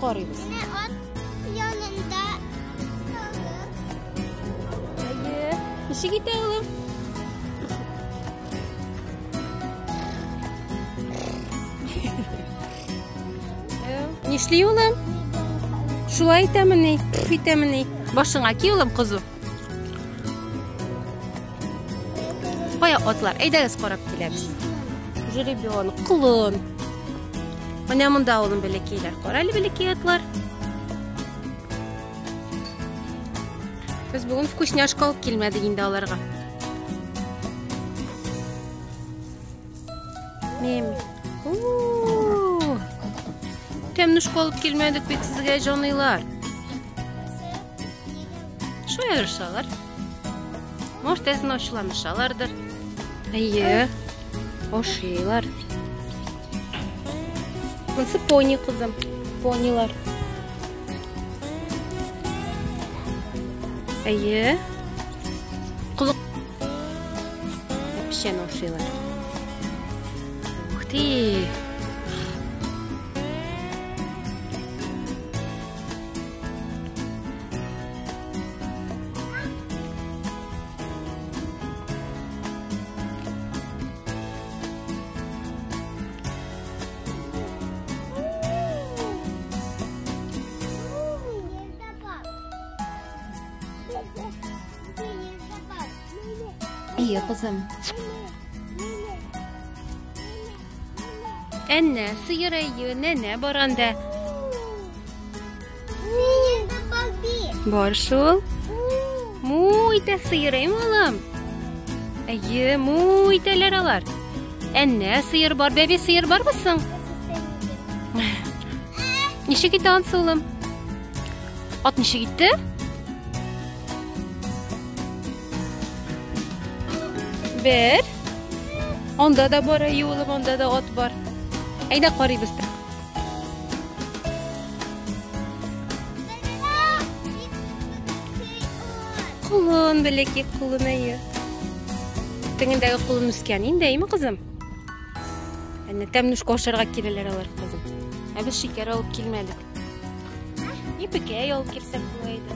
карыйбыз. Менә ат янында сарык. Әйе. Ничек итә улым? Нишли улым? Шулай итәмени? Пф итәмени? Башыңа ки улым, кызу. Кая атлар? Әйдәгез карап киләбез. Жеребенок, колын. Менә монда улым бәләкәйләр. Кара әле бәләкәй атлар. Без бүген вкусняшка алып килмәдек инде аларга. Мем. Тәмнүшкә алып килмәдек бит сезгә, җаныйлар. Шаярышалар. Может, әзен ачуланышалардыр. Әйе. Ашыйлар. Монысы пони, кызым. Понилар. Әйе. Колак печән ашыйлар. Ух ты! Әйе, кызым. Әннә, сыер әйе, нәнә бар анда. Бар шул. Му итә сыер, әйме улым? Әйе, му итәләр алар. Әннә сыер бар, бәби сыер бармы соң? Ничек итә ансы улым? Ат ничек итте? Бер. Анда да бар, әйе улым, анда да ат бар. Әйдә карыйбыз та. Колын, бәләкәй колын, әйе. Тегендәге колын үскән инде, әйме, кызым? Әнә тәмнүшкә ашарга киләләр алар, кызым. Ә без шикәр алып килмәдек. Ипекәй алып килсәк була иде.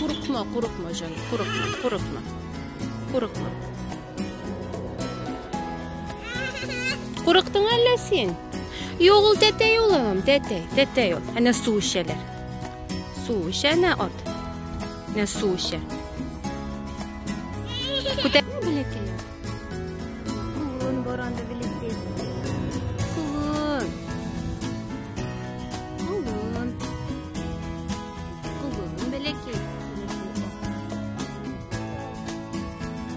Курыкма, курыкма, җаным, курыкма, курыкма. Курыкма. Курыктың әллә син? Юк, ул тәтәй улым, тәтәй, тәтәй ул. Әнә су эчәләр. Су эчә әнә ат. Әнә су эчә. Күтәр бәләкәй. Колын бар анда бәләкәй. Колын. Колын. Колын бәләкәй.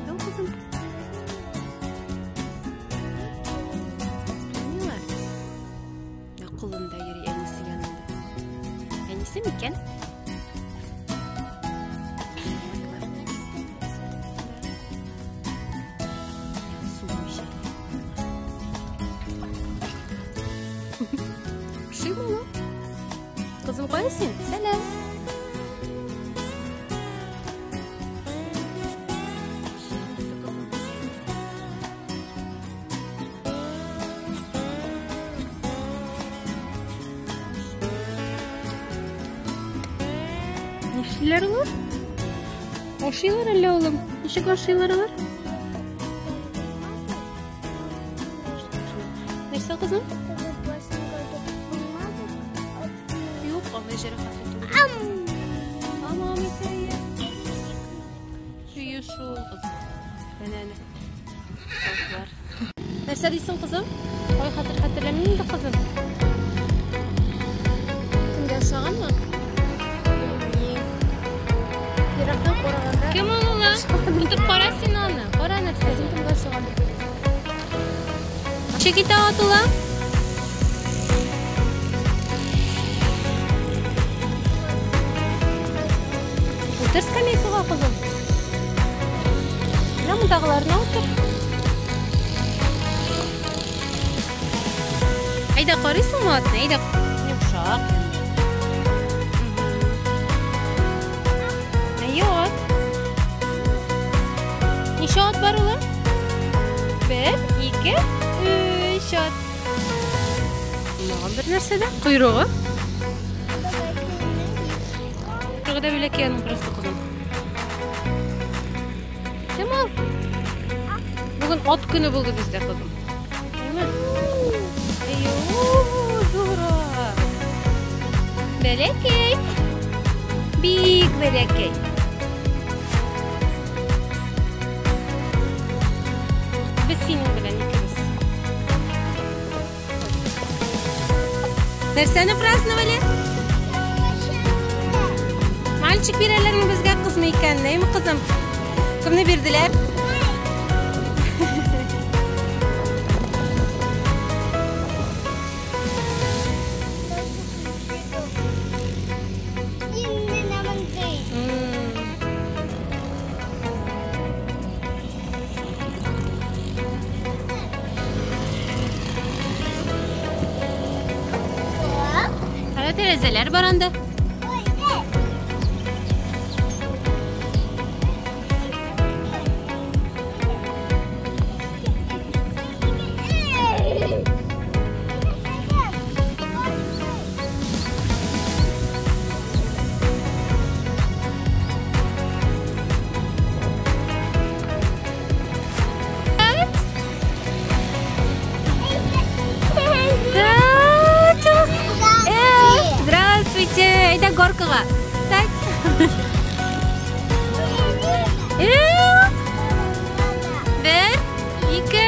Юк, кызым. Поняла? Да, колын да йөри әнисе янында. Әнисе микән? Ошыймы ул? Кызым, кая син? Сәлам. Нишлиләр алар? Ашыйлар әллә улым? Ничек ашыйлар алар? Нәрсә, кызым? Юк, алай җәрәхәтле түгел. Амам итә. Сөю шул, кызым. Әнә, әнә. Атлар. Нәрсә дисең, кызым? Ой, хәтер хәтерләмим инде, кызым. Кемгә ошаганмы? Белмим. Ерактан караганда. Кем ул улым? Тотып кара син аны. Кара нәрсә. Син кемгә ошаган дип уйлыйсың? Ничек итә ат улым? Утыр скамейкага, кызым. Менә мондагыларына утыр. Әйдә карыйсыңмы атны? Әйдә. Йомшак. Әйе, ат. Ничә ат бар, улым? Бер, ике. Ике, өч ат. Булмаган бер нәрсә дә. Койрыгы. Койрыгы да бәләкәй аның просто, кызым. Җамал. Бүген ат көне булды бездә, кызым. Әйме? Әйе, зурак. Бәләкәй. Бик бәләкәй. Без синең белән икебез. Нәрсәне праздновали? Мальчик бирәләрме безгә, кызмы икән? Әйме, кызым? Кемне бирделәр? Кара тәрәзәләр бар анда. Здравствуйте! Әйдә горкага. Так. Бер, ике.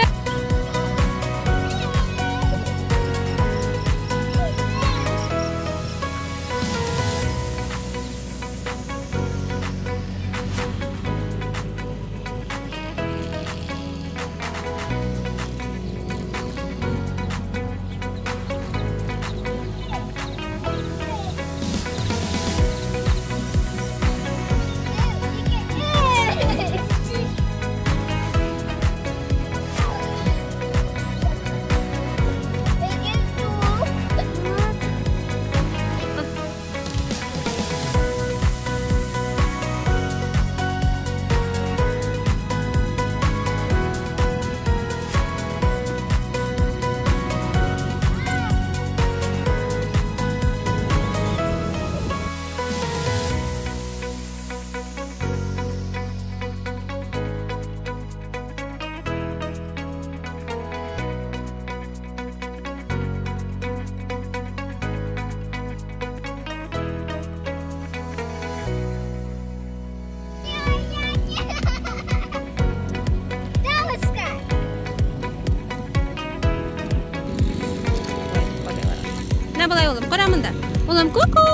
Менә болай, улым, кара монда. Улым, ку-ку.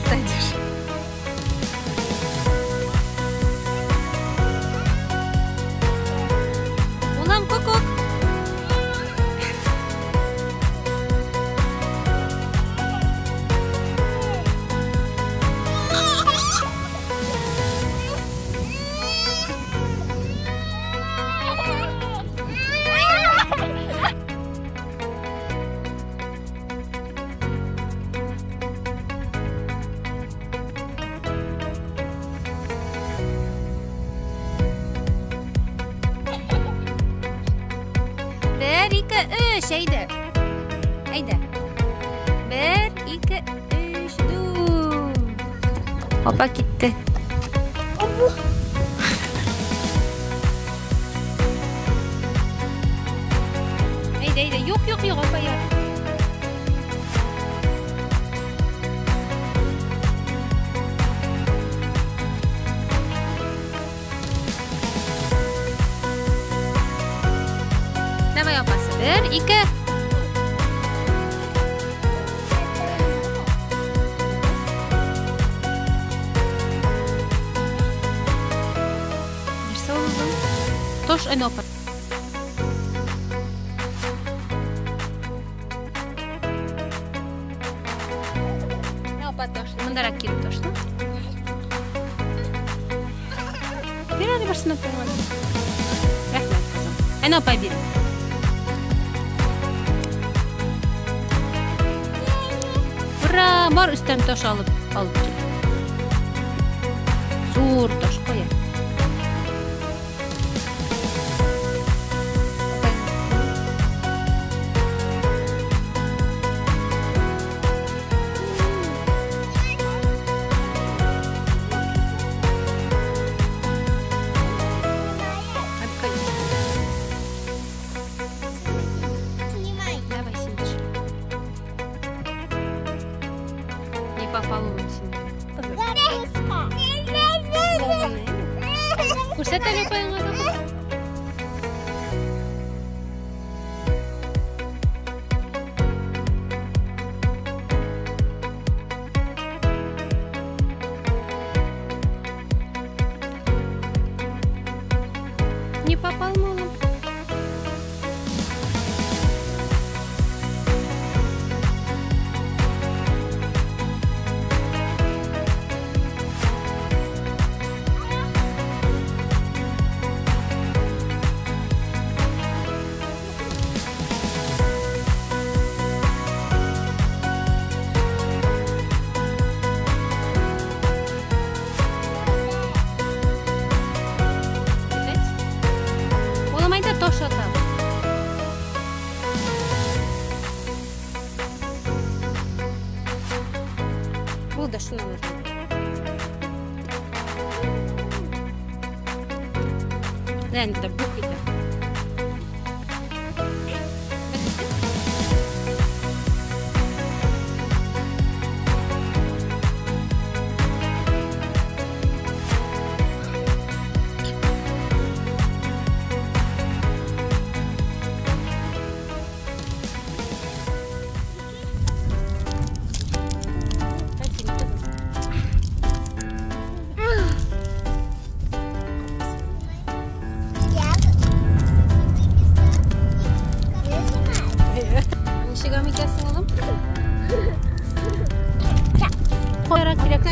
Посадишь. Улам, ку-ку. Бер, ике, өч, әйдә. Әйдә. Бер, ике, өч, дүрт. Опа, китте. Әйдә, әйдә. Юк, юк, юк, апа, яр. Давай, апасы. Бер, ике. Нәрсә ул? Тош әнә апа. Апа ташла. Мондарак килеп ташла. Бир әле берсен апаңа. Рәхмәт, кызым. Әнә апай бир. Ура! Бар өстән таш алып алып кил. Зур таш кая? Снимай. Давай, син төшер. Не попал ул син. Күрсәт әле апаңа да. Не попал, улым? Китать. Улым, әйдә таш атабыз. Булды, шуны алырмын. Нәнде бух итә. Бетте? Афин, кызым. Ничек икәнсең, улым? Кайрак кирәк.